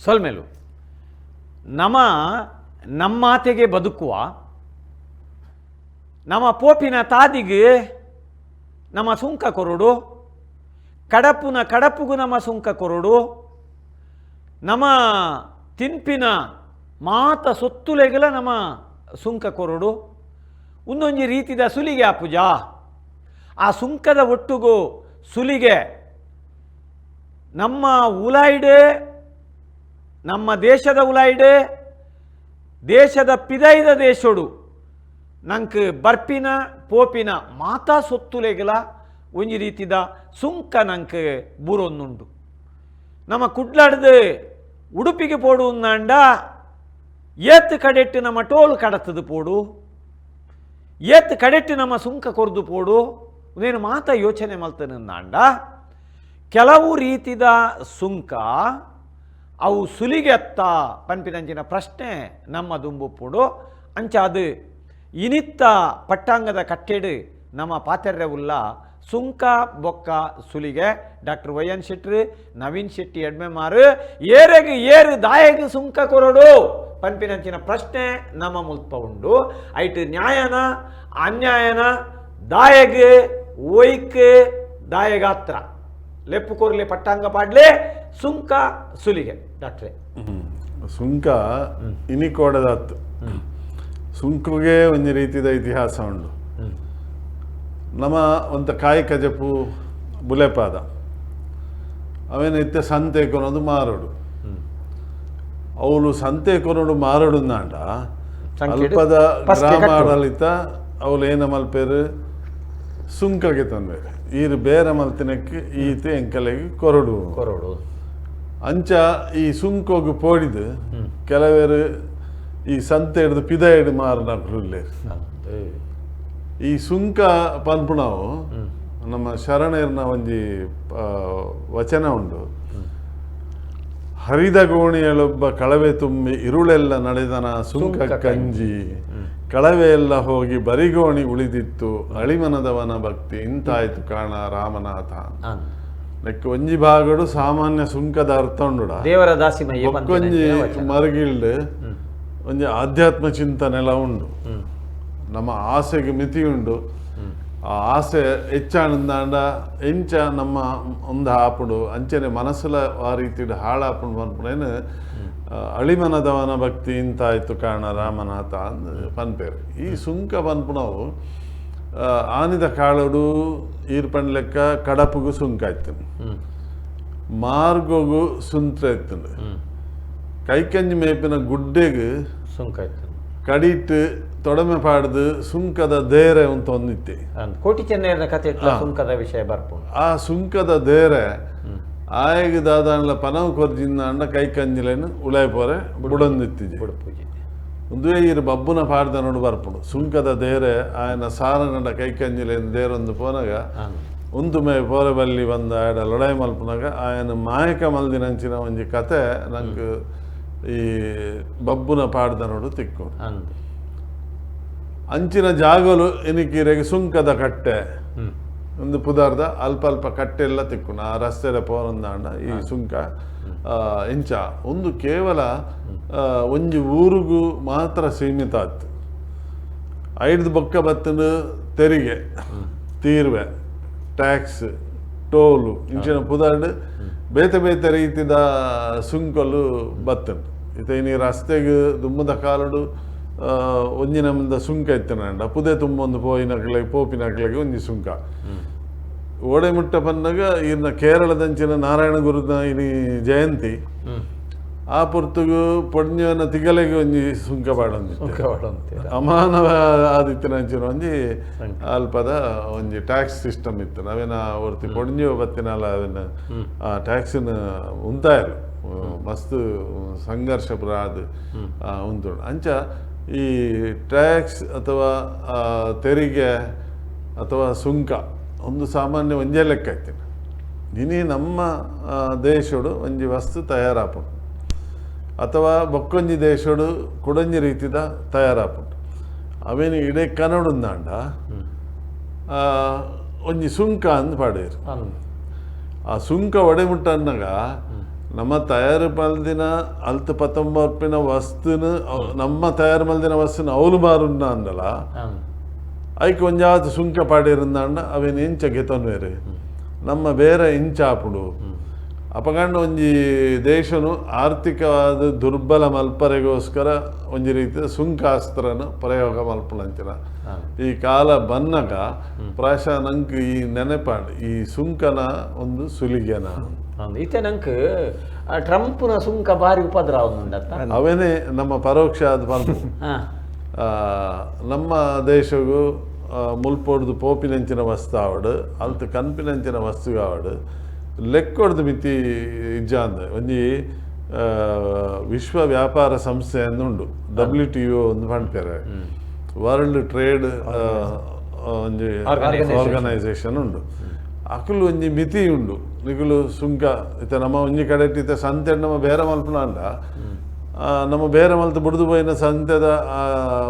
ಸೊಲ್ಮೆಲು ನಮ ನಮ್ಮಾತೆಗೆ ಬದುಕುವ ನಮ್ಮ ಪೋಪಿನ ತಾದಿಗೆ ನಮ್ಮ ಸುಂಕ ಕೊರಡು, ಕಡಪುನ ಕಡಪುಗು ನಮ್ಮ ಸುಂಕ ಕೊರಡು, ನಮ್ಮ ತಿನ್ಪಿನ ಮಾತ ಸೊತ್ತುಲೆಗಲ ನಮ್ಮ ಸುಂಕ ಕೊರಡು. ಒಂದೊಂಜಿ ರೀತಿದ ಸುಲಿಗೆ ಆಪುಜಾ, ಆ ಸುಂಕದ ಒಟ್ಟುಗು ಸುಲಿಗೆ ನಮ್ಮ ಉಲಾಯ್ಡೆ, ನಮ್ಮ ದೇಶದ ಉಲಾಯ್ಡೆ, ದೇಶದ ಪಿದೈದ ದೇಶೋಡು ನಂಕ್ ಬರ್ಪಿನ ಪೋಪಿನ ಮಾತಾ ಸೊತ್ತುಲೆಗಲ ಒಂಜಿ ರೀತಿದ ಸುಂಕ ನಂಕ್ ಬೂರೊಂದುಂಡು. ನಮ್ಮ ಕುಡ್ಲಾಡ್ದು ಉಡುಪಿಗೆ ಪೋಡು ಉಂದಾಂಡ ಏತ್ ಕಡೆಟ್ಟು ನಮ್ಮ ಟೋಲ್ ಕಡತದು ಪೋಡು, ಏತ್ ಕಡೆಟ್ಟು ನಮ್ಮ ಸುಂಕ ಕೊರ್ದು ಪೋಡು, ಉಂದೇನು ಮಾತ ಯೋಚನೆ ಮಲ್ತನಂದಾಂಡ ಕೆಲವು ರೀತಿದ ಸುಂಕ ಅವು ಸುಲಿಗೆತ್ತ ಪನ್ಪಿನಂಚಿನ ಪ್ರಶ್ನೆ ನಮ್ಮ ದುಂಬುಪ್ಪುಡು. ಅಂಚಾದು ಇನಿತ್ತ ಪಟ್ಟಾಂಗದ ಕಟ್ಟೆಡು ನಮ್ಮ ಪಾತೆರ್ರೆ ಉಲ್ಲ ಸುಂಕ ಬೊಕ್ಕ ಸುಲಿಗೆ. ಡಾಕ್ಟರ್ ವೈ ಎನ್ ಶೆಟ್ರು, ನವೀನ್ ಶೆಟ್ಟಿ ಎಡ್ಮೆಮಾರು ಏರೆಗ್ ಏರು ದಾಯೆಗ್ ಸುಂಕ ಕೊರಡು ಪನ್ಪಿನಂಚಿನ ಪ್ರಶ್ನೆ ನಮ್ಮ ಮುಲ್ಪ ಉಂಡು. ಐಟ್ ನ್ಯಾಯನ ಅನ್ಯಾಯನ ದಾಯೆಗ್ ಒಯ್ಕ್ ದಾಯೆಗಾತ್ರ ಲೆಪ್ಪು ಕೊರ್ಲೆ ಪಟ್ಟಾಂಗ ಪಾಡ್ಲೆ ಸುಂಕ ಸುಲಿಗೆ. ಡಾಕ್ಟ್ರೆ, ಸುಂಕ ಇನಿಕೋಡದಾತು ಸುಂಕುಗೆ ಒಂಜಿ ರೀತಿದ ಇತಿಹಾಸ ಉಂಡು. ನಮ್ಮ ಒಂತ ಕಾಯಿ ಕಜಪು ಬುಲೆಪಾದ ಅವೇನ ಇತ್ತೆ ಸಂತೆ ಕೊನೊಂದು ಮಾರೋಡು, ಅವಳು ಸಂತೆ ಕೊನೊಡು ಮಾರೋಡು ಅಂಡ ಅಲ್ಪದ ಗ್ರಾಮಾಡಳಿತ ಅವಳು ಏನ ಮಲ್ಪೇರು ಸುಂಕಗೆ ತಂಬೇರು, ಈರು ಬೇರೆ ಮಲ್ತಿನಕ್ಕೆ ಈತೆ ಎಂಕಲೆಗೆ ಕೊರಡು ಕೊರಡು. ಅಂಚ ಈ ಸುಂಕೋಗು ಪೋಡಿದು ಕೆಲವೇರು ಈ ಸಂತೆ ಹಿಡ್ದು ಪಿದ ಹಿಡ್ದು ಮಾರನಕ್ಲು. ಈ ಸುಂಕ ಪನ್ಪುಣವು ನಮ್ಮ ಶರಣರ್ನ ಒಂಜಿ ವಚನ ಉಂಡು. ಹರಿದ ಗೋಣಿಯಳೊಬ್ಬ ಕಳವೆ ತುಂಬಿ ಇರುಳೆಲ್ಲ ನಡೆದನ ಸುಂಕ ಕಂಜಿ, ಕಳವೆ ಎಲ್ಲ ಹೋಗಿ ಬರಿಗೋಣಿ ಉಳಿದಿತ್ತು ಅಳಿಮನದವನ ಭಕ್ತಿ ಇಂತಾಯ್ತು ಕಾಣ ರಾಮನಾಥ. ನೆಕ್ ಒಂಜಿ ಭಾಗಡು ಸಾಮಾನ್ಯ ಸುಂಕದ ಅರ್ಥ ಉಂಡುಡ, ದೇವರ ದಾಸಿಮಯ್ಯ ಒಂಜಿ ಮರಗಿಲ್ಡ್ ಒಂಜಿ ಆಧ್ಯಾತ್ಮ ಚಿಂತನೆಲ್ಲ ಉಂಡು. ನಮ್ಮ ಆಸೆಗೆ ಮಿತಿ ಉಂಡು, ಆ ಆಸೆ ಹೆಚ್ಚಾನಂದಾಂಡ ಎಂಚ ನಮ್ಮ ಒಂದು ಆಪುಡು ಅಂಚನೆ ಮನಸ್ಸುಲ ಆ ರೀತಿ ಹಾಳಾಪುಡು ಪನ್ಪುನೇನು ಅಳಿಮನದವನ ಭಕ್ತಿ ಇಂತಾಯ್ತು ಕಾರಣ ರಾಮನಾಥ ಅಂದ್ ಪನ್ಪೇರು. ಈ ಸುಂಕ ಪನ್ಪುನವು ಆನಿದ ಕಾಳಡು ಈರ್ ಪನ್ಲೆಕ್ಕ ಕಡಪುಗು ಸುಂಕ ಆಯ್ತು, ಮಾರ್ಗೋಗು ಸುಂತ್ರ ಇತ್ತು, ಕೈಕಂಜಿ ಮೇಪಿನ ಗುಡ್ಡೆಗು ಸುಂಕ ಆಯ್ತು, ಕಡಿಟ್ಟು ತೊಡಮೆ ಪಾಡ್ದು ಸುಂಕದ ದೇರೆ ಅಂತ ಒಂದಿತ್ತೆ. ಕೋಟಿ ಚೆನ್ನೈಯನ ಕತೆ ಸುಂಕದ ವಿಷಯ ಬರ್ಪು. ಆ ಸುಂಕದ ದೇರೆ ಆಯಗ ದಾದಾಂಡ್ಲ ಪನವು ಕೊರ್ಜಿಂದಾಂಡ ಕೈ ಕಂಜಿಲೇನು ಉಳಾಯಿ ಪೋರೆ ಬುಡೊಂದಿತ್ತಿಜಿ ಬುಡುಪೂಜಿ. ಒಂದುವೇ ಈರು ಬಬ್ಬುನ ಪಾಡ್ದ ನೋಡು ಬರ್ಪುಡು ಸುಂಕದ ದೇರೆ ಆಯನ ಸಾರನಡ ಕೈ ಕಂಜಿಲೇನು ದೇರೊಂದು ಪೋನಗ ಒಂದು ಮೇ ಪೋರೆ ಬಲ್ಲಿ ಬಂದ ಆಯಡ ಲೊಡಾಯಿ ಮಲ್ಪುನಾಗ ಆಯನ ಮಾಯಕ ಮಲ್ದಿನಂಚಿನ ಒಂಜಿ ಕತೆ ನಂಗೆ ಈ ಬಬ್ಬುನ ಪಾಡ್ದ ನೋಡು ತಿಕ್ಕು. ಅಂಚಿನ ಜಾಗಲು ಎನಿಕೀರೆಗೆ ಸುಂಕದ ಕಟ್ಟೆ ಒಂದು ಪುದಾರ್ದ ಅಲ್ಪ ಅಲ್ಪ ಕಟ್ಟೆಲ್ಲ ತಿಕ್ಕುನ ಆ ರಸ್ತೆದ ಪೋರಂದಾಂಡ ಈ ಸುಂಕ ಇಂಚ ಒಂದು ಕೇವಲ ಒಂಜಿ ಊರುಗು ಮಾತ್ರ ಸೀಮಿತ ಆಯ್ತು. ಐದು ಬೊಕ್ಕ ಬತ್ತನು ತೆರಿಗೆ ತೀರ್ವೆ ಟ್ಯಾಕ್ಸ್ ಟೋಲು ಇಂಚಿನ ಪುದಾರ್ಡ್ ಬೇತೆ ಬೇತೆ ರೀತಿದ ಸುಂಕಲು ಬತ್ತನು. ಇತ್ತೆ ಇನಿ ರಸ್ತೆಗೆ ದುಮ್ಮದ ಕಾಲಡು ಒಂಜಿ ನಮ್ದ ಸುಂಕ ಇತ್ತನಂಡ ಪುದೆ ತುಂಬೊಂದು ಪೋಯಿನಕ್ಲೆಗ್ ಪೋಪಿನಕ್ಲೆಗ್ ಒಂಜಿ ಸುಂಕ. ಓಡೆ ಮುಟ್ಟ ಪನ್ನಗ ಇನ್ನ ಕೇರಳದಂಚಿನ ನಾರಾಯಣ ಗುರುನ ಇನಿ ಜಯಂತಿ ಆ ಪೊರ್ತುಗು ಪೊಡ್ಞನ ತಿಗಲೆಗೆ ಒಂಜಿ ಸುಂಕ ಪಾಡೊಂದಿತ್ತೆ, ಅಮಾನವ ಆದಿತ್ತಿನಂಚಿನ ಒಂಜಿ ಅಲ್ಪದ ಒಂಜಿ ಟ್ಯಾಕ್ಸ್ ಸಿಸ್ಟಮ್ ಇತ್ತು. ನಾವೇನ ಒರ್ತಿ ಪೊಡ್ಞ ಬತ್ತಿನಲ್ಲ ಅದನ್ನ ಆ ಟ್ಯಾಕ್ಸಿನ ಉಂತಾಯಲು ಮಸ್ತ್ ಸಂಘರ್ಷ ಪುರ ಅದು ಉಂಟು. ಅಂಚ ಈ ಟ್ಯಾಕ್ಸ್ ಅಥವಾ ತೆರಿಗೆ ಅಥವಾ ಸುಂಕ ಒಂದು ಸಾಮಾನ್ಯ ಒಂಜೇ ಲೆಕ್ಕ ಐತಿನ. ಇನಿ ನಮ್ಮ ದೇಶಡು ಒಂಜಿ ವಸ್ತು ತಯಾರಾಪುಂಡು ಅಥವಾ ಬೊಕ್ಕೊಂಜಿ ದೇಶಡು ಕುಡೊಂಜಿ ರೀತಿದ ತಯಾರಾಪುಂಡು. ಅವೇನು ಇಡೀ ಕನ್ನಡುಂದಾಂಡ ಒಂಜಿ ಸುಂಕ ಅಂದ್ ಪಾಡೇರು. ಆ ಸುಂಕ ಒಡೆಮುಟ್ಟ ಅನ್ನಗ ನಮ್ಮ ತಯಾರು ಮಲ್ದಿನ ಅಲ್ತ್ ಪತ್ತೊಂಬರ್ಪಿನ ವಸ್ತುನ ನಮ್ಮ ತಯಾರು ಮಲ್ದಿನ ವಸ್ತುನ ಅವಲು ಮಾರುನ್ನ ಅಂದಲ ಐಕ್ ಒಂಜಾತ್ ಸುಂಕ ಪಾಡಿರಂದಾಂಡ ಅವೇನು ಇಂಚ ಗೆತೊನ್ವೇರು ನಮ್ಮ ಬೇರೆ ಇಂಚ ಆಪುಡು ಅಪಗಂಡ ಒಂಜಿ ದೇಶನು ಆರ್ಥಿಕವಾದ ದುರ್ಬಲ ಮಲ್ಪರೆಗೋಸ್ಕರ ಒಂಜಿ ರೀತಿಯ ಸುಂಕಾಸ್ತ್ರನ ಪ್ರಯೋಗ ಮಲ್ಪುನಂಚಿನ ಈ ಕಾಲ ಬನ್ನಗ ಪ್ರಾಯಶಃ ನಂಗೆ ಈ ನೆನಪಾಡು ಈ ಸುಂಕನ ಒಂದು ಸುಲಿಗೆನ ಇತ್ತೆ ನಂಗೆ ಟ್ರಂಪ್ನ ಸುಂಕ ಭಾರಿ ಉಪದ್ರವ ಉಂಡತ್ತ ಅವೇನೇ ನಮ್ಮ ಪರೋಕ್ಷ ಅದು ಪನ್ಪು ನಮ್ಮ ದೇಶಗೂ ಮುಲ್ಪೊಡ್ದು ಪೋಪಿನಂಚಿನ ವಸ್ತು ಆವಡು ಅಲ್ತ್ ಕನ್ಪಿನಂಚಿನ ವಸ್ತು ಆವಡು ಲೆಕ್ಕೊಡ್ದು ಮಿತಿ ಇಜ್ಜಾಂದ್ ಒಂಜಿ ವಿಶ್ವ ವ್ಯಾಪಾರ ಸಂಸ್ಥೆ ಉಂಡು WTO ಒಂದು ಪನ್ಪೆರೆ ವರ್ಲ್ಡ್ ಟ್ರೇಡ್ ಒಂಜಿ ಆರ್ಗನೈಸೇಷನ್ ಉಂಡು ಅಕುಲು ಒಂಜಿ ಮಿತಿ ಉಂಡು ನಿಕುಲು ಸುಂಕ ಇತ್ತೆ ನಮ್ಮ ಒಂಜಿ ಕಡೆ ಇತ್ತೆ ಸಂತೆ ನಮ್ಮ ಬೇರೆ ಮಲ್ಪುನ ಅಂಡ ನಮ್ಮ ಬೇರೆ ಮಲ್ತು ಬುಡ್ದು ಪೋಯಿನ ಸಂತೆದ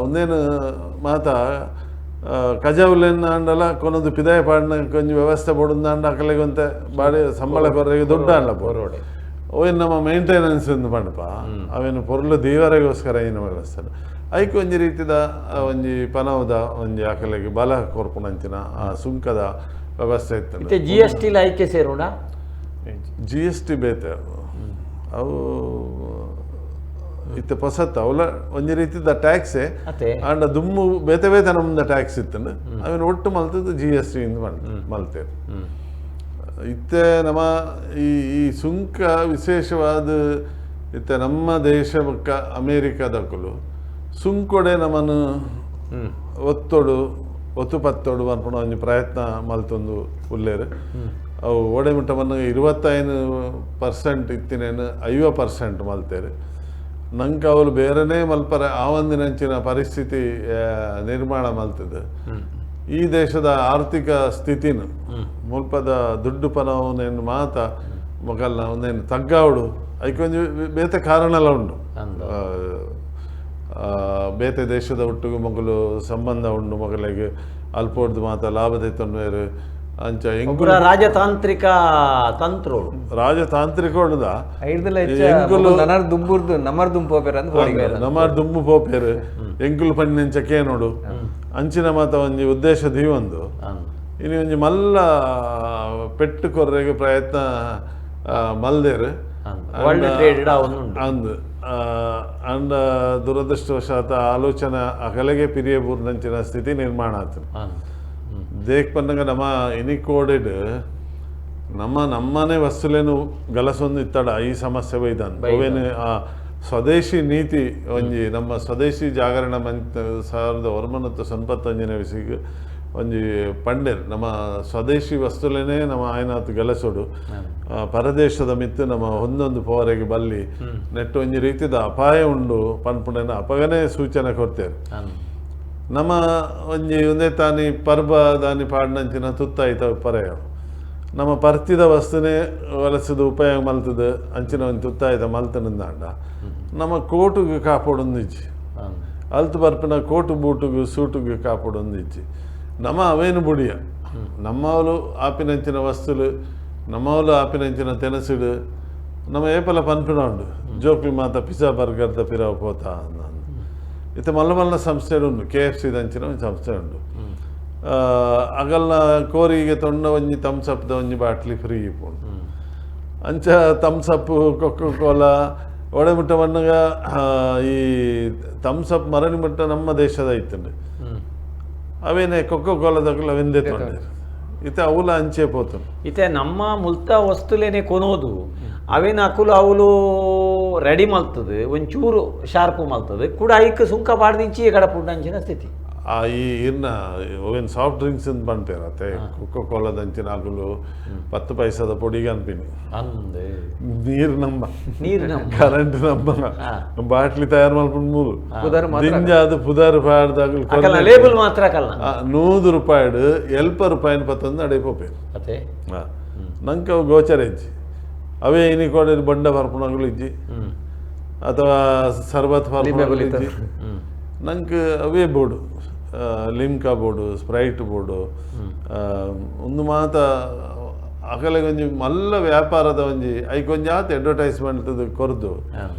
ಒಂದೇನು ಮಾತ ಕಜಾವುಲೆನ್ ಆಂಡಲ ಕೊನೊಂದು ಪಿದಾಯ ಪಾಡಿನ ಕೊಂಚ ವ್ಯವಸ್ಥೆ ಬೋಡುಂದಾಂಡ ಅಕಲೆಗೆ ಒಂತೆ ಬಾಡಿ ಸಂಬಳ ಕೊರಗೆ ದುಡ್ಡು ಆಂಡ ಪೋರೋಡೆ ಅವೇನು ನಮ್ಮ ಮೇಂಟೆನೆನ್ಸ್ ಎಂದು ಪಂಡಪ ಅವೇನು ಪೊರ್ಲು ದೀವರೆಗೋಸ್ಕರ ಏನು ವ್ಯವಸ್ಥೆ ಐಕ್ ಒಂಜಿ ರೀತಿದ ಒಂಜಿ ಪನವದ ಒಂಜಿ ಅಕಲೆಗೆ ಬಲ ಕೊರ್ಪುನಂಚಿನ ಆ ಸುಂಕದ ವ್ಯವಸ್ಥೆ ಇತ್ತು. GST ಐಕೆ ಸೇರೋಣ GST ಬೇತೆ ಅವು ಇತ್ತೆ ಪೊಸತ್ತ ಅವಲ ಒಂಜಿ ರೀತಿದ ಟ್ಯಾಕ್ಸೆ ಆಂಡ ದುಮ್ಮು ಬೇತೆ ಬೇತೆ ನಮ್ದ ಟ್ಯಾಕ್ಸ್ ಇತ್ತು ಅವೇನು ಒಟ್ಟು ಮಲ್ತದ್ದು GST ಇಂದ ಮಲ್ತೇವೆ. ಇತ್ತೆ ನಮ್ಮ ಈ ಈ ಸುಂಕ ವಿಶೇಷವಾದ ಇತ್ತೆ ನಮ್ಮ ದೇಶ ಬೊಕ್ಕ ಅಮೇರಿಕಾದಕುಲು ಸುಂಕೊಡೆ ನಮ್ಮನ್ನು ಒತ್ತೊಡು ಒತ್ತು ಪತ್ತೊಡು ಪನ್ಪುನ ಒಂಜಿ ಪ್ರಯತ್ನ ಮಲ್ತೊಂದು ಉಲ್ಲೇರು. ಅವು ಓಡೆ ಮುಟ್ಟ 25% ಇತ್ತಿನೇನು 50% ಮಲ್ತೇರು. ನಂಗೆ ಅವಳು ಬೇರೆನೇ ಮಲ್ಪರ ಆ ಒಂದಿನಂಚಿನ ಪರಿಸ್ಥಿತಿ ನಿರ್ಮಾಣ ಮಲ್ತದೆ. ಈ ದೇಶದ ಆರ್ಥಿಕ ಸ್ಥಿತಿನ ಮುಲ್ಪದ ದುಡ್ಡು ಪನವನೇನು ಮಾತ ಮೊಗಲ್ನ ಒಂದೇನು ತಗ್ಗಾವಡು ಐಕೊಂಜಿ ಬೇತೆ ಕಾರಣಲ ಉಂಡು. ಬೇತೆ ದೇಶದ ಒಟ್ಟಿಗೆ ಮಗಲು ಸಂಬಂಧ ಉಂಡು ಮಗಲಿಗೆ ಅಲ್ಪೋಡ್ದು ಮಾತ ಲಾಭದ ಅಂಚ ಎಂಕುಲು ರಾಜತಾಂತ್ರಿಕ ತಂತ್ರೋಳು ರಾಜತಾಂತ್ರಿಕ ನಮಾರ್ ದುಂಬು ಪೋಪೇರು ಎಂಕುಲು ಪಣ್ಣಿಂಚ ಕೇನೋಡು ಅಂಚಿನ ಮಾತ ಒಂಜಿ ಉದ್ದೇಶ ದೀವೊಂದು ಇನಿ ಒಂಜಿ ಮಲ್ಲ ಪೆಟ್ಟು ಕೊರ್ರೆಗೆ ಪ್ರಯತ್ನ ಮಲ್ದೇರು ಅಂದ್ ಅಂಡ ದುರದೃಷ್ಟವಶಾತ್ ಆಲೋಚನೆ ಅಗಲೆಗೆ ಪಿರಿಯ ಬೂರ್ನಂಚಿನ ಸ್ಥಿತಿ ನಿರ್ಮಾಣ ಆತು. ದೇಕ್ ಪನ್ನಗ ನಮ್ಮ ಇನಿಕೋಡೆಡ್ ನಮ್ಮ ನಮ್ಮನೆ ವಸ್ತುಲೇನು ಗಲಸೊಂದು ಇತ್ತಡ ಈ ಸಮಸ್ಯೆ ಬೈದಾನ್ ಅವೇನು ಆ ಸ್ವದೇಶಿ ನೀತಿ ಒಂಜಿ ನಮ್ಮ ಸ್ವದೇಶಿ ಜಾಗರಣ ಮಂತ್ 1991 ವಿಸಿಗೆ ಒಂಜಿ ಪಂಡೇರ್ ನಮ್ಮ ಸ್ವದೇಶಿ ವಸ್ತುಲೇನೆ ನಮ್ಮ ಆಯ್ನಾತ್ ಗಲಸೋಡು ಪರದೇಶದ ಮಿತ್ತು ನಮ್ಮ ಒಂದೊಂದು ಪೋವರೆಗೆ ಬಲ್ಲಿ ನೆಟ್ಟು ಒಂಜಿ ರೀತಿದ ಅಪಾಯ ಉಂಡು ಪನ್ಪುಂಡನ ಅಪಗನೇ ಸೂಚನೆ ಕೊಡ್ತೇವೆ. ನಮ್ಮ ಒಂಜಿ ಒಂದೇ ತಾನಿ ಪರ್ಬ ದಾನಿ ಪಾಡ್ನಂಚಿನ ತುತ್ತಾಯ್ತ ಪರೆಯ ನಮ್ಮ ಪರ್ತಿದ ವಸ್ತುನೇ ವಲಸದ ಉಪಯೋಗ ಮಲ್ತದ ಅಂಚಿನ ಒಂದು ತುತ್ತಾಯ್ತ ಮಲ್ತನಿಂದಾಂಡ ನಮ್ಮ ಕೋಟುಗೆ ಕಾಪಾಡೊಂದಿಜ್ಜಿ ಅಲ್ತು ಬರ್ಪಿನ ಕೋಟು ಬೂಟುಗು ಸೂಟುಗೆ ಕಾಪಾಡೊಂದಿಜ್ಜಿ ನಮ್ಮ ಅವೇನು ಬುಡಿಯ ನಮ್ಮವಳು ಆಪಿನಂಚಿನ ವಸ್ತುಲು ನಮ್ಮವಳು ಆಪಿನಂಚಿನ ತೆನಸುಡು ನಮ್ಮ ಏಪಲ ಪನ್ಪಿನ ಉಂಡು ಜೋಕ್ಲಿ ಮಾತ ಪಿಜ್ಜಾ ಬರ್ಗರ್ದ ಪಿರವು ಪೋತಾ ಇತ್ತ ಮಲ್ಲ ಮಲ್ಲ ಸಂಸ್ಥೆ ಉಂಡು KFC ದಂಚಿನ ಒಂದು ಸಂಸ್ಥೆ ಉಂಡು. ಅಗಲ್ನ ಕೋರಿಗೆ ತೊಂಡ ಒಂಜಿ ಥಮ್ಸ್ ಅಪ್ದ ಒಂಜಿ ಬಾಟ್ಲಿ ಫ್ರೀ ಇಪ್ಪುಂಡು. ಅಂಚ Thums up Coca Cola ಒಡೆ ಮುಟ್ಟ ಬಣ್ಣಗ ಈ ಥಮ್ಸ್ ಅಪ್ ಮರಣಿ ಮುಟ್ಟ ನಮ್ಮ ದೇಶದ ಇತ್ತುಂಡು ಅವೇನೆ ಕೊಕ್ಕೋ ಕೋಲಾದಕುಲು ಅವೆಂದೇ ತೊಂದರೆ ಇತ್ತೆ ಅವುಲ ಅಂಚೆ ಪೋತು ಇತ್ತೆ ನಮ್ಮ ಮುಲ್ತ ವಸ್ತುಲೇನೆ ಕೊನೋದು ಅವೇನ ಅಕುಲು ಅವಲು ರೆಡಿ ಮಲ್ತದೆ ಒಂಚೂರು ಶಾರ್ಪ್ ಮಲ್ತದೆ ಕೂಡ ಐಕ್ ಸುಂಕ ಪಾಡ್ದಿಂಚಿ ಕಡಪುಂಡಂಚಿನ ಸ್ಥಿತಿ. ಆ ಈ ಇನ್ನ ಅವೇನು ಸಾಫ್ಟ್ ಡ್ರಿಂಕ್ಸ್ ಅಂತ ಪನ್ಪೇರತ್ತೆ ಕೊಕ್ಕೋ ಕೋಲಾದಂಚಿನ ಅಕುಲು 10 ಪೈಸದ ಪೊಡಿಗೆ ಅನ್ಪಿನಿ ಅಂದೆ ನೀರು ನಮ್ಮ ನೀರು ನಮ್ಮ ಕರೆಂಟ್ ನಮ್ಮ ಬಾಟ್ಲಿ ತಯಾರು ಮಲ್ಪುಂಡು ಮೂಲು ದಿಂಜಾದ ಪುದಾರು ಪಾಡ್ದಾಗಲು ಲೇಬಲ್ ಮಾತ್ರ ಕಲ್ಲ 100 ರೂಪಾಯಿಡು ಎಲ್ಪ ರೂಪಾಯಿನ ಪತ್ತೊಂದು ಅಡೆ ಪೋಪೇರು ಅದೇ ನಂಗೆ ಅವು ಗೋಚರ ಇಜ್ಜಿ ಅವೇ ಇನಿ ಕೋಡೆ ಬಂಡ ಬರ್ಪುಣಗಳು ಇಜ್ಜಿ ಅಥವಾ ಸರ್ಬತ್ ಬರ್ಪುಣಗಳು ಇಜ್ಜಿ ನಂಗೆ ಅವೇ board Limca board Sprite board ಒಂದು ಮಾತ ಅಕಲೆಗ್ ಒಂಜಿ ಮಲ್ಲ ವ್ಯಾಪಾರದ ಒಂಜಿ ಐಕ್ ಒಂಜಿ ಆತ್ ಅಡ್ವರ್ಟೈಸ್ಮೆಂಟ್ ಕೊರ್ದು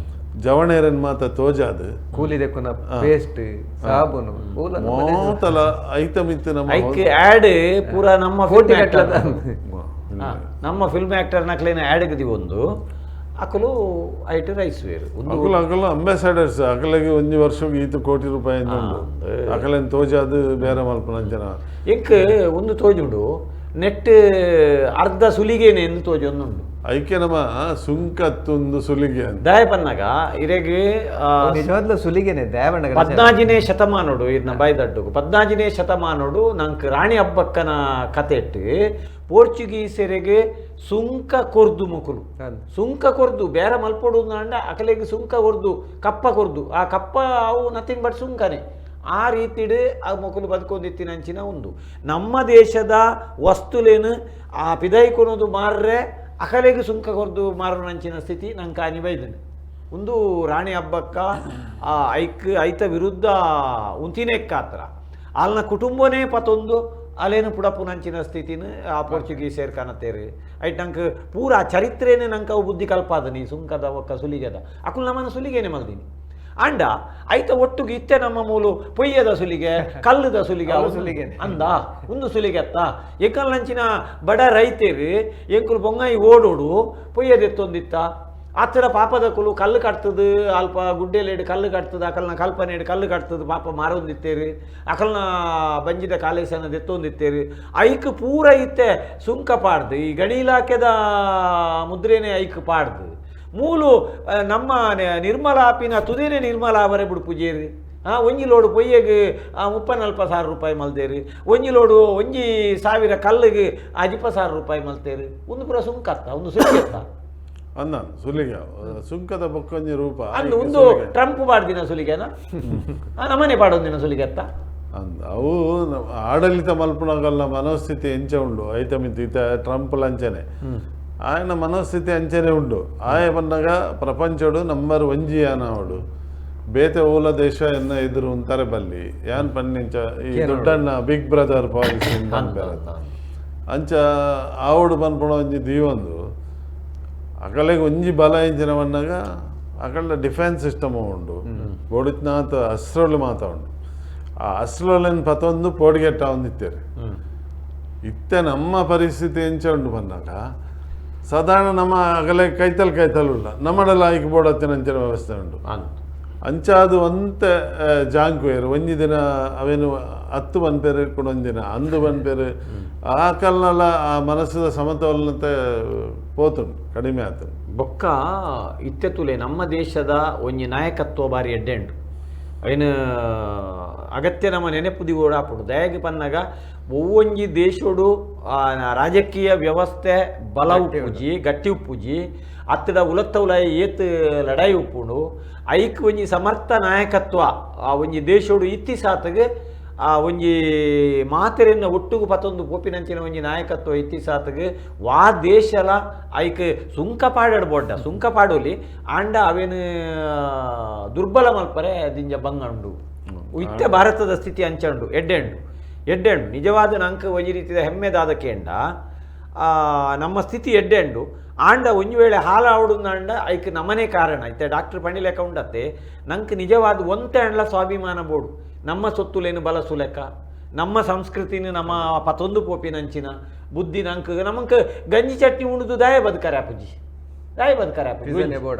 ಜವಣೇರನ್ ಮಾತ ತೋಜಾದು ಕೂಲಿ ದೆಕ್ಕುನ ಪೇಸ್ಟ್ ಸಾಬೂನು ಪೂಲ ನಮ್ಮ ದೇಶದ ಮೋತಲ ಐತ ಮಿತ್ತು ನಮ್ಮ ಐಕ್ ಆ್ಯಡ್ ಪೂರ ನಮ್ಮ ಕೋಟಿ film actor. ಗಟ್ಟಲೆ ನಮ್ಮ ಫಿಲ್ಮ್ ಆಕ್ಟರ್ ನಕ್ಲೇನ ಆ್ಯಡ್ ಒಂದು ಅಕಲು ಐಟ್ ರೈಸ್ ವೇರು ಒಂದು ಅಕುಲು ಅಕಲು ಅಂಬಾಸಡರ್ಸ್ ಅಕಲೆಗೆ ಒಂಜಿ ವರ್ಷಕ್ಕೆ ಈತ ಕೋಟಿ ರೂಪಾಯಿ ಉಂಡು ಅಕಲೆನ್ ತೋಜಾದು ಬೇರೆ ಮಲ್ಪುನ ಅಂಚನ ಎಂಕ್ ಒಂದು ತೋಜುಂಡು ನೆಟ್ ಅರ್ಧ ಸುಲಿಗೇನೆ ಎಂದು ತೋಜೊಂದುಂಡು ಐಕೆ ನಮ್ಮ ಸುಂಕತ್ತೊಂದು ಸುಲಿಗೆ ಅಂತ ದಾಯ ಪನ್ನಗ ಇರೆಗ್ ನಿಜವಾದ್ಲ ಸುಲಿಗೆನೆ ದೇವಣ್ಣ ಪದ್ನಾಜಿನೇ ಶತಮಾನೋಡು ಇದನ್ನ ಬಾಯ್ದಡ್ಡುಗು 14ನೇ ಶತಮಾನೋಡು ನಂಕ್ ರಾಣಿ ಹಬ್ಬಕ್ಕನ ಕತೆ ಇಟ್ಟು ಪೋರ್ಚುಗೀಸರಿಗೆ ಸುಂಕ ಕೊರ್ದು ಮುಕುಲು ಸುಂಕ ಕೊರ್ದು ಬೇರೆ ಮಲ್ಪೊಡು ಅಂಡ ಅಕಲೆಗ್ ಸುಂಕ ಕೊರ್ದು ಕಪ್ಪ ಕೊರ್ದು ಆ ಕಪ್ಪ ಅವು ನಥಿಂಗ್ ಬಟ್ ಸುಂಕನೇ ಆ ರೀತಿಡ್ ಆ ಮೊಕಲು ಬದುಕೊಂದಿತ್ತಿನಂಚಿನ ಒಂದು ನಮ್ಮ ದೇಶದ ವಸ್ತುಲೇನು ಆ ಪಿದೈ ಕೊನೋದು ಮಾರ್ರೆ ಅಕಲೆಗ್ ಸುಂಕ ಕೊರ್ದು ಮಾರುನಂಚಿನ ಸ್ಥಿತಿ ನಂಗೆ ಕಾನಿ ಬೈದನು ಒಂದು ರಾಣಿ ಹಬ್ಬಕ್ಕ ಆ ಐಕ್ ಐತ ವಿರುದ್ಧ ಉಂತಿನೆಕ್ಕಾತ್ರ ಅಲ್ನ ಕುಟುಂಬನೇ ಪತೊಂದು ಅಲೇನು ಪುಡಪುನಂಚಿನ ಸ್ಥಿತಿನ ಆ ಪೋರ್ಚುಗೀಸೇರ್ ಕಾಣತ್ತೇರು ಐಟ್ ನಂಗೆ ಪೂರಾ ಚರಿತ್ರೆನೇ ನಂಗೆ ಅವು ಬುದ್ಧಿ ಕಲ್ಪಾದನಿ ಸುಂಕದ ಒಕ್ಕ ಸುಲಿಗೆದ ಅಕುಲ್ ನಮ್ಮನ ಸುಲಿಗೆನೆ ಮಲ್ದಿನಿ ಅಂಡ ಐತ ಒಟ್ಟುಗೆ ಇತ್ತೆ ನಮ್ಮ ಮೂಲು ಪೊಯ್ಯದ ಸುಲಿಗೆ ಕಲ್ಲುದ ಸುಲಿಗೆ ಅವು ಅವು ಸುಲಿಗೆನೆ. ಅಂದ ಒಂದು ಸುಲಿಗೆತ್ತ ಎಂಕಲ್ನಂಚಿನ ಬಡ ರೈತರು ಎಂಕುಲು ಬೊಂಗಾಯಿ ಓಡೋಡು ಪೊಯ್ಯದೆತ್ತೊಂದಿತ್ತ ಆತರ ಪಾಪದ ಕುಲು ಕಲ್ಲು ಕಟ್ತದ ಅಲ್ಪ ಗುಡ್ಡೆಲೇಡು ಕಲ್ಲು ಕಟ್ತದ ಅಕಲ್ನ ಕಲ್ಪನೆಡು ಕಲ್ಲು ಕಟ್ತದ ಪಾಪ ಮಾರೊಂದಿತ್ತೇರು ಅಕಲ್ನ ಬಂಜಿದ ಕಾಲೇಸನ ದೆತ್ತೊಂದಿತ್ತೇರು ಐಕ್ ಪೂರ ಇತ್ತೆ ಸುಂಕ ಪಾಡ್ದು ಈ ಗಣಿ ಇಲಾಖೆದ ಮುದ್ರೆನೇ ಐಕ್ ಪಾಡ್ದು ಮೂಲು ನಮ್ಮ ನಿರ್ಮಲಾಪಿನ ತುದೇನೆ ನಿರ್ಮಲಾ ಅವರೇ ಬಿಡು ಪೂಜೇರು ಒಂಜಿ ಲೋಡು ಪೊಯ್ಯಗೆ 30-40 ಸಾವಿರ ರೂಪಾಯಿ ಮಲ್ತೇರು ಒಂಜಿ ಲೋಡು ಒಂಜಿ ಸಾವಿರ ಕಲ್ಲಿಗೆ 50 ಸಾವಿರ ರೂಪಾಯಿ ಮಲ್ತೇರು ಒಂದು ಪೂರ ಸುಂಕತ್ತ ಒಂದು ಸುಲಿಗೆತ್ತ ಅಂದ ಸುಲಿಗೆ ಸುಂಕದ ಬೊಕ್ಕೊಂಜಿ ರೂಪ ಅಂದು ಒಂದು ಟ್ರಂಪ್ ಪಾಡ್ದಿನ ಸುಲಿಗೆನ ನಮ್ಮನೆ ಪಾಡೊಂದಿನ ಸುಲಿಗೆತ್ತ ಅಂದ್ ಅವು ಆಡಳಿತ ಮಲ್ಪುನಗಲ್ಲ ಮನೋಸ್ಥಿತಿ ಎಂಚ ಉಂಡು ಐತ ಮಿತ್ತು ಈತ ಟ್ರಂಪ್ ಲಂಚನೆ ఆయన ಮನಸ್ಥಿತಿ ಅಂಚನೆ ಉಂಡು ಆಯ ಬಂದಾಗ ಪ್ರಪಂಚಡು ನಂಬರ್ ಒಂಜಿ ಯಾನವಡು ಬೇತೆ ಓಲ ದೇಶ ಎನ್ನ ಎದುರು ಉಂತಾರೆ ಬಲ್ಲಿ ಯಾನ್ ಪನ್ನಿಂಚ ಈ ದೊಡ್ಡಣ್ಣ ಬಿಗ್ ಬ್ರದರ್ ಪಾಲಿಸಿ ಅಂಚ ಆವಡು ಪನ್ಪುಣ ಒಂಜಿ ದೀವೊಂದು ಅಕಲೆಗ್ ಒಂಜಿ ಬಲ ಇಂಚಿನ ಬನ್ನಾಗ ಅಕಲ್ನ ಡಿಫೆನ್ಸ್ ಸಿಸ್ಟಮ್ ಉಂಡು ಬೋಡಿತ್ನಾಥ ಅಸ್ರೊಳು ಮಾತ ಉಂಡು ಆ ಅಸ್ರೊಲೆನ್ ಪತೊಂದು ಪೋಡಿಗೆಟ್ಟ ಒಂದಿತ್ತೇರು ಇತ್ತೆ ನಮ್ಮ ಪರಿಸ್ಥಿತಿ ಎಂಚ ಉಂಡು ಬಂದಾಗ ಸಾಧಾರಣ ನಮ್ಮ ಅಗಲೆ ಕೈತಲ್ ಕೈತಲ್ ಉಲ್ಲ ನಮ್ಮಡಲ ಆಯ್ಕೆ ಬೋಡತ್ತಿನ ಅಂಚಿನ ವ್ಯವಸ್ಥೆ ಉಂಡು ಅಂಚಾದು ಒಂತೆ ಜಾಂಕುವೇರು ಒಂಜಿ ದಿನ ಅವೇನು 10 ಪನ್ಪೇರು ಕುಡೊಂದಿನ ಅಂದು ಪನ್ಪೇರು ಆ ಕಲ್ನಲ ಆ ಮನಸ್ಸದ ಸಮತೋಲನತೆ ಪೋತುಂಡು ಕಡಿಮೆ ಆತುಂಡು. ಬೊಕ್ಕ ಇತ್ತೆ ತುಲೆ ನಮ್ಮ ದೇಶದ ಒಂಜಿ ನಾಯಕತ್ವ ಬಾರಿ ಎಡ್ಡೆಂಡು ಐನ ಅಗತ್ಯ ನಮ್ಮ ನೆನಪು ದಿಗೋಡು ಆಪುಂಡು ದಯಾಗಿ ಪನ್ನಗ ಒವ್ವೊಂಜಿ ದೇಶೋಡು ರಾಜಕೀಯ ವ್ಯವಸ್ಥೆ ಬಲ ಉಪ್ಪುಜಿ ಗಟ್ಟಿ ಉಪ್ಪುಜಿ ಅತ್ತಡ ಉಲತ್ತ ಉಲಾಯ ಏತ್ ಲಡಾಯಿ ಉಪ್ಪುಂಡು ಐಕ್ ಒಂಜಿ ಸಮರ್ಥ ನಾಯಕತ್ವ ಆ ಒಂಜಿ ದೇಶೋಡು ಇತ್ತಿ ಸಾತಗೆ ಆ ಒಂಜಿ ಮಾತೆರೆನ್ನ ಒಟ್ಟುಗು ಪತ್ತೊಂದು ಪೋಪಿನಂಚಿನ ಒಂಜಿ ನಾಯಕತ್ವ ಇತ್ತಿ ಸಾತಗೆ ವಾ ದೇಶಲ ಐಕ್ ಸುಂಕ ಪಾಡಡ್ ಬೋಡ್ಡ ಸುಂಕ ಪಾಡೋಲಿ ಆಂಡ ಅವೇನು ದುರ್ಬಲ ಮಲ್ಪರೆ ದಿಂಜ ಬಂಗಂಡು ಇತ್ತೆ ಭಾರತದ ಸ್ಥಿತಿ ಅಂಚಂಡು ಎಡ್ಡೆಂಡು ಎಡ್ಡೆಂಡು ನಿಜವಾದ ನಂಕ ಒಂಜಿ ರೀತಿಯ ಹೆಮ್ಮೆದಾದ ಕೇಂಡ ನಮ್ಮ ಸ್ಥಿತಿ ಎಡ್ಡೆಂಡು ಆಂಡ ಒಂಜಿ ವೇಳೆ ಹಾಲಾವಡುಂದಾಂಡ ಐಕ್ ನಮನೇ ಕಾರಣ ಇತ್ತೆ ಡಾಕ್ಟರ್ ಪಣಿಲೆಕ್ಕ ಉಂಡತ್ತೆ ನಂಕ್ ನಿಜವಾದ ಒಂತೆ ಅಂಡ್ಲ ಸ್ವಾಭಿಮಾನ ಬೋಡು ನಮ್ಮ ಸೊತ್ತುಲೇನು ಬಲಸು ಲೆಕ್ಕ ನಮ್ಮ ಸಂಸ್ಕೃತಿನ ನಮ್ಮ ಪತೊಂದು ಪೋಪಿನಂಚಿನ ಬುದ್ಧಿ ನಂಕ್ ನಮಂಕ್ ಗಂಜಿ ಚಟ್ನಿ ಉಂಡುದು ದಾಯ ಬದುಕರೆ ಅಪ್ಪುಜಿ ದಾಯ ಬದುಕರೆ ಅಪ್ಪುಜಿ ಪಿಜ್ಜಾನೇ ಬೋಡ.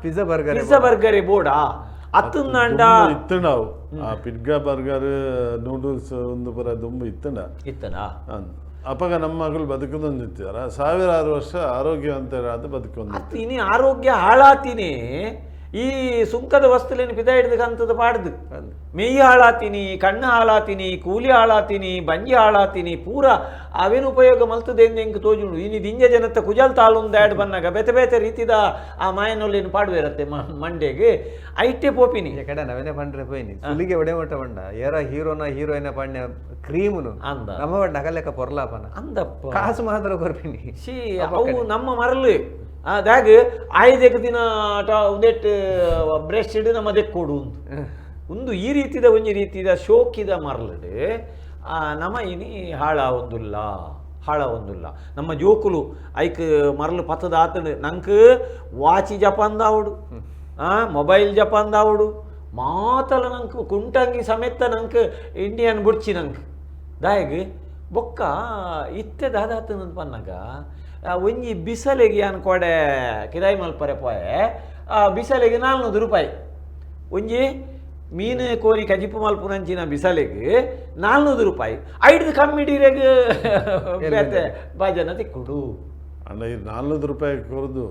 ಪಿಜ್ಜಾ ಬರ್ಗರ್ ಪಿಜ್ಜಾ ಬರ್ಗರೇ ಬೋಡಾ ಅತ್ತಂದಾಂಡ ದುಂಬು ಇತ್ತುಂಡ ಅವು ಆ ಪಿಜ್ಜಾ ಬರ್ಗರ್ ನೂಡಲ್ಸ್ ಒಂದು ಪೂರ ದುಂಬು ಇತ್ತುಂಡ ಇತ್ತನಾ ಅಂದ್. ಅಪಗ ನಮ್ಮ ಮಗಳು ಬದುಕುದೊಂದಿತ್ತಾರ ಸಾವಿರಾರು ವರ್ಷ ಆರೋಗ್ಯವಂತರಾದ ಬದುಕೊಂದು ಅತ್ತೀನಿ ಆರೋಗ್ಯ ಹಾಳಾತೀನಿ ಈ ಸುಂಕದ ವಸ್ತುಲೇನು ಪಿದ ಹಿಡ್ದು ಕಂತದ ಪಾಡ್ದು ಮೆಯ್ಯಿ ಹಾಳಾತೀನಿ ಕಣ್ಣು ಹಾಳಾತೀನಿ ಕೂಲಿ ಹಾಳಾತೀನಿ ಬಂಜಿ ಹಾಳಾತೀನಿ ಪೂರ ಅವೇನು ಉಪಯೋಗ ಮಲ್ತದೆ ಎಂದು ಎಂಕ್ ತೋಜುಂಡು ಇನಿ ದಿಂಜ ಜನತ್ತ ಕುಜಲ್ ತಾಲುಂದ ಆಡ್ ಬನ್ನಾಗ ಬೇತೆ ಬೇತೆ ರೀತಿದ ಆ ಮಾಯನೊಲ್ಲೇನು ಪಾಡುವಿರತ್ತೆ ಮಂಡೆಗೆ ಐಟೆ ಪೋಪಿನಿ ಈ ಕಡೆ ನವೇನೆ ಪಂಡ್ರೆ ಪೋಯಿನಿ ಸುಲಿಗೆ ಒಡೆ ಮಟ್ಟ ಬಂಡ ಏರ ಹೀರೋನ ಹೀರೋಯಿನ ಪಂಡೆ ಕ್ರೀಮ್ನು ಅಂದ. ನಮ್ಮ ಬಂಡ ಅಗಲೆಕ್ಕ ಪೊರ್ಲಾಪನ ಅಂದಪ್ಪ ಕಾಸು ಮಾತ್ರ ಕೊರ್ಪಿನಿ she ಅವು ನಮ್ಮ ಮರಳು ಅದಾಗ ಆಯ್ದೆಕ್ ದಿನ ಉಂದೆಟ್ ಬ್ರಷ್ ಇಡು ನಮ್ಮ ದೆಕ್ಕೋಡು ಉಂದು ಒಂದು ಈ ರೀತಿದ ಒಂಜಿ ರೀತಿದ ಶೋಕಿದ ಮರಳುಡು ನಮ್ಮ ಇನಿ ಹಾಳ ಒಂದುಲ್ಲ ಹಾಳಾವೊಂದುಲ್ಲ. ನಮ್ಮ ಜೋಕುಲು ಐಕ್ ಮರಲು ಪತ್ತದ ಆತಂಡು ನಂಕ್ ವಾಚಿ ಜಪಾನ್ದಾವಡು, ಮೊಬೈಲ್ ಜಪಾನ್ದಾವಡು, ಮಾತಲ ನಂಕ್ ಕುಂಟಂಗಿ ಸಮೇತ ನಂಕ್ ಇಂಡಿಯನ್ ಬುಡ್ಚಿ ನಂಕ್ ದಾಯಗ್ ಬೊಕ್ಕ ಇತ್ತೆ ದಾದಾತನ ಪನ್ನಗ ಒಂಜಿ ಬಿಸಲೆಗೆ ಯಾನ್ ಕೋಡೆ ಕಿರಾಯಿ ಮಲ್ಪರೆ ಪೋಯೆ. ಬಿಸಲೆಗೆ 400 ರೂಪಾಯಿ. ಒಂಜಿ ಮೀನು ಕೋರಿ ಕಜಿಪು ಮಲ್ಪುನಂಚಿನ ಬಿಸಲೆಗ್ 400 ರೂಪಾಯಿ. ಐಡ್ದು ಕಮ್ಮಿಡೀರೆಗ್ ಬೇತೆ ಬಾಜನ ತಿಕ್ಕುಡು. ಅಂಡ ಈ 400 ರೂಪಾಯಿ ಕೊರ್ದು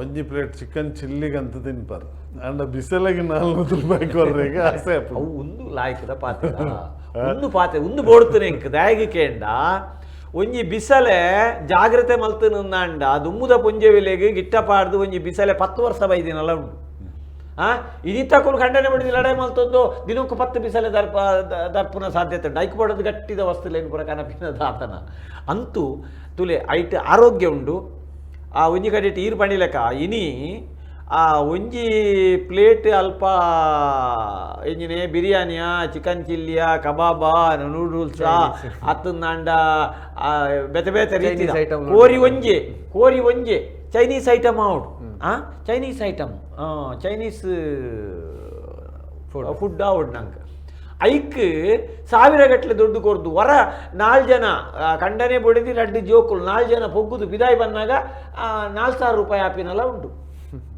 ಒಂಜಿ ಪ್ಲೇಟ್ ಚಿಕನ್ ಚಿಲ್ಲಿಗಂತ ತಿನ್ಪಾರ್. ಅಂಡ ಬಿಸಲೆಗೆ 400 ರೂಪಾಯಿ ಕೊರ್ರೆಗ್ ಆಸೆ. ಅವು ಒಂದು ಲಾಯ್ಕದ ಪಾತ್ರೆ, ಒಂದು ಪಾತ್ರೆ ಒಂದು ಬೋಡ್ತನೆ ಇಂಕ್ ದಾಯಗ್ ಕೇಂಡ ಒಂಜಿ ಬಿಸಲೆ ಜಾಗ್ರತೆ ಮಲ್ತನಂದಾಂಡ ದುಮ್ಮುದ ಪುಂಜೆವಿಲೆಗ್ ಗಿಟ್ಟ ಪಾಡ್ದು ಒಂಜಿ ಬಿಸಲೆ 10 ವರ್ಷ ಬೈದಿನಲ್ಲ ಉಂಡು. ಇನಿತಕ್ಕೂ ಖಂಡನೆ ಮಾಡಿದ ಲಡಾಯಿ ಮಲ್ತೊಂದು ದಿನಕ್ಕೂ 10 ಬಿಸಲೆ ದರ್ಪ ದರ್ಪುನ ಸಾಧ್ಯತೆ ಉಂಟು. ಐಕ್ ಬೋಡದು ಗಟ್ಟಿದ ವಸ್ತುಲೇನು ಪೂರ ಕನಪಿನ ದಾತನ ಅಂತೂ ತುಲೆ ಐಟ್ ಆರೋಗ್ಯ ಉಂಡು. ಆ ಒಂಜಿ ಕಡೆಟ್ ಈರು ಪಣಿಲೆಕ ಇನಿ ಆ ಒಂಜಿ ಪ್ಲೇಟ್ ಅಲ್ಪ ಎಂಜಿನೆ ಬಿರಿಯಾನಿಯಾ, ಚಿಕನ್ ಚಿಲ್ಲಿಯಾ, ಕಬಾಬಾ, ನೂಡಲ್ಸಾ ಅತ್ತಂದಾಂಡ ಬೇತೆ ಬೇತೆ ರೀತಿ ಕೋರಿ ಒಂಜೆ ಕೋರಿ ಒಂಜೆ ಚೈನೀಸ್ ಐಟಮ್ ಆವಡು. Chinese item, Chinese food ಆವಡು ನಂಗೆ. ಐಕ್ ಸಾವಿರ ಗಟ್ಟಲೆ ದುಡ್ಡು ಕೊರ್ದು ವರ 4 ಜನ ಕಂಡನೆ ಬೊಡೆದಿ 2 ಜೋಕುಲು 4 ಜನ ಪೊಗ್ಗುದು ಬಿದಾಯಿ ಬಂದಾಗ 4000 ರೂಪಾಯಿ ಆಪಿನಲ್ಲ ಉಂಟು.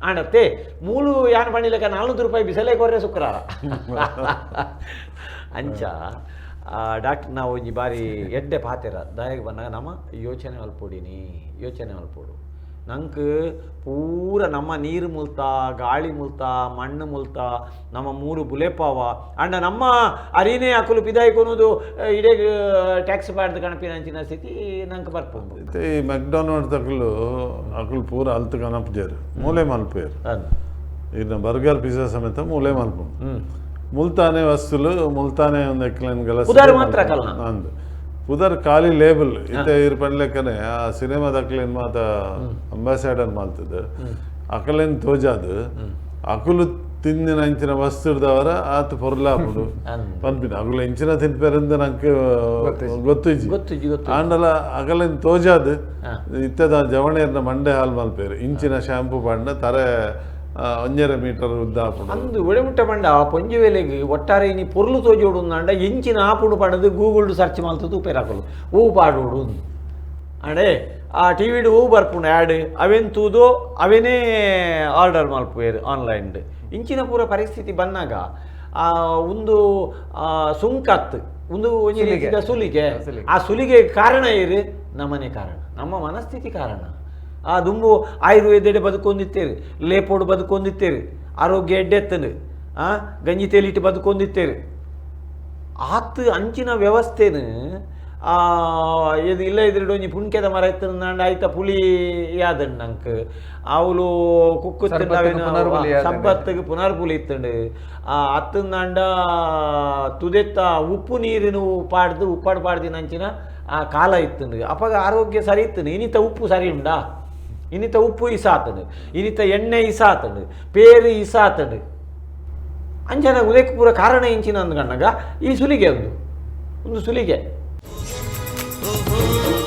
ಆಂಡತ್ತೆ ಮೂಲು ಯಾನ್ ಪಣಿಲೆಕ್ಕ 400 ರೂಪಾಯಿ ಬಿಸಲೆ ಕೊರ್ರೆ ಶುಕ್ರಾರ. ಅಂಚ ಡಾಕ್ಟರ್ ನಾವು ಒಂಜಿ ಬಾರಿ ಎಡ್ಡೆ ಪಾತೆರ ದಾಯಗ್ ಬಂದಾಗ ನಮ್ಮ ಯೋಚನೆ ಮಲ್ಪೊಡಿನಿ, ಯೋಚನೆ ಮಲ್ಪೊಡು. ನಂಗೆ ಪೂರ ನಮ್ಮ ನೀರು ಮುಲ್ತ, ಗಾಳಿ ಮುಲ್ತ, ಮಣ್ಣು ಮುಲ್ತ, ನಮ್ಮ ಮೂರು ಬುಲೆಪಾವ ಅಂಡ ನಮ್ಮ ಅರಿನೇ ಅಕುಲು ಪಿದಾಯಿ ಕೊನೋದು ಇಡೇ ಟ್ಯಾಕ್ಸ್ ಪಾಡ್ದು ಕಣಪಿನ ಸ್ಥಿತಿ ನಂಗೆ ಬರ್ಪುಂಡು. ಈ ಮೆಕ್ಡೊನಾಲ್ಡ್ ತಕಲು ಅಕುಲು ಪೂರ ಅಲ್ತು ಕನಪುಜೇರು, ಮೂಲೆ ಮಲ್ಪೇರು. ಇನ್ನ ಬರ್ಗರ್ ಪಿಜ್ಜಾ ಸಮೇತ ಮೂಲೆ ಮಲ್ಪುಂಡು. ಮುಲ್ತಾನೆ ವಸ್ತುಲು ಮುಲ್ತಾನೆ ಒಂದು ಎಕ್ಲೆನ್ ಗಲಸ್ ಪುದರ್ ಮಾತ್ರ ಕಲ್ನ ಅಂದು ಪುದರ್ ಖಾಲಿ ಲೇಬಲ್. ಇತ್ತೆ ಇರ್ ಪನ್ಲೆಕ್ಕನೆ ಆ ಸಿನಿಮಾದ ಅಕ್ಲೇನ್ ಮಾತ ಅಂಬಾಸ್ಯಾಡರ್ ಮಾಲ್ತದ ಅಕಲೇನ್ ತೋಜಾದು ಅಕುಲು ತಿಂದಿನ ಅಂಚಿನ ವಸ್ತುದವರ ಆತ ಪೊರ್ಲಾಪುಡು ಪನ್ಪಿನ. ಅಕುಲು ಎಂಚಿನ ತಿನ್ಪೇರಂದ ನಂಗೆ ಗೊತ್ತಿಜ್ಜಿ. ಆಂಡಲ ಅಕಲೇನ್ ತೋಜಾದು ಇತ್ತದ ಜವಣೇರ್ನ ಮಂಡೆ ಹಾಲ್ ಮಲ್ಪೇರು. ಇಂಚಿನ ಶಾಂಪು ಪಾಂಡ ತರೆ 1.5 ಮೀಟರ್ ಉದ್ದ ಆಪುಂಡು. ಅಂದು ಒಡೆಮುಟ್ಟ ಪಂಡ ಪೊಂಜುವೆಲೆಗ್ ಒಟ್ಟಾರೆ ಇನಿ ಪೊರ್ಲು ತೋಜೋಡು ಅಂಡ ಎಂಚಿನ ಆಪುಡು ಪಂಡದು ಗೂಗಲ್ಡ್ ಸರ್ಚ್ ಮಲ್ತದು ಉಪೇರಾಕಲು ಹೂ ಪಾಡೋಡು ಅಂಡೆ ಆ ಟಿ ವಿಡ್ ಹೂ ಬರ್ಪುಂಡು ಆ್ಯಡ್ ಅವೇನು ತೂದು ಅವೇನೇ ಆರ್ಡರ್ ಮಲ್ಪುವೇರು ಆನ್ಲೈನ್. ಇಂಚಿನ ಪೂರ ಪರಿಸ್ಥಿತಿ ಬಂದಾಗ ಆ ಒಂದು ಸುಂಕತ್ ಒಂದು ಒಂಜಿ ರೀತಿದ ಸುಲಿಗೆ. ಆ ಸುಲಿಗೆ ಕಾರಣ ಏರು ನಮ್ಮನೆ ಕಾರಣ, ನಮ್ಮ ಮನಸ್ಥಿತಿ ಕಾರಣ. ಆ ದುಂಬು ಆಯುರ್ವೇದಡೆ ಬದುಕೊಂದಿತ್ತೇರು, ಲೇಪೋಡು ಬದುಕೊಂದಿತ್ತೇರು, ಆರೋಗ್ಯ ಎಡ್ಡೆತ್ತನು, ಗಂಜಿ ತೇಲಿಟ್ಟು ಬದುಕೊಂದಿತ್ತೇರು. ಆತ್ ಅಂಚಿನ ವ್ಯವಸ್ಥೆನು ಇದು ಇಲ್ಲ ಇದ್ರಡು ಒಂಜಿ ಪುಣ್ಕೆದ ಮರ ಇತ್ತಂಡ ಆಯ್ತ ಪುಲಿ ಯಾದಣ್ಣ ನಂಕ್ ಅವಳು ಕುಕ್ಕು ಸಬ್ಬತ್ತಿಗೆ ಪುನರ್ಪುಲಿ ಇತ್ತಂಡು. ಅತ್ತಂದಾಂಡ ತುದೆತ್ತ ಉಪ್ಪು ನೀರಿನ ಪಾಡ್ದು ಉಪ್ಪಾಡು ಪಾಡ್ದಿನ ಅಂಚಿನ ಆ ಕಾಲ ಇತ್ತಂಡು. ಅಪಗ ಆರೋಗ್ಯ ಸರಿ ಇತ್ತಂಡು. ಇನಿತ ಉಪ್ಪು ಸರಿ ಉಂಡಾ? ಇನಿತ ಉಪ್ಪು ಇಸಾತಂಡು, ಇನಿತ ಎಣ್ಣೆ ಇಸಾತಂಡು, ಪೇರು ಇಸಾತಂಡು. ಅಂಚನ ಉದಯಕ್ಕೆ ಪೂರ ಕಾರಣ ಇಂಚಿನ ಅಂದ್ಕಣ್ಣಗ ಈ ಸುಲಿಗೆ ಒಂದು ಒಂದು ಸುಲಿಗೆ. Oh, oh.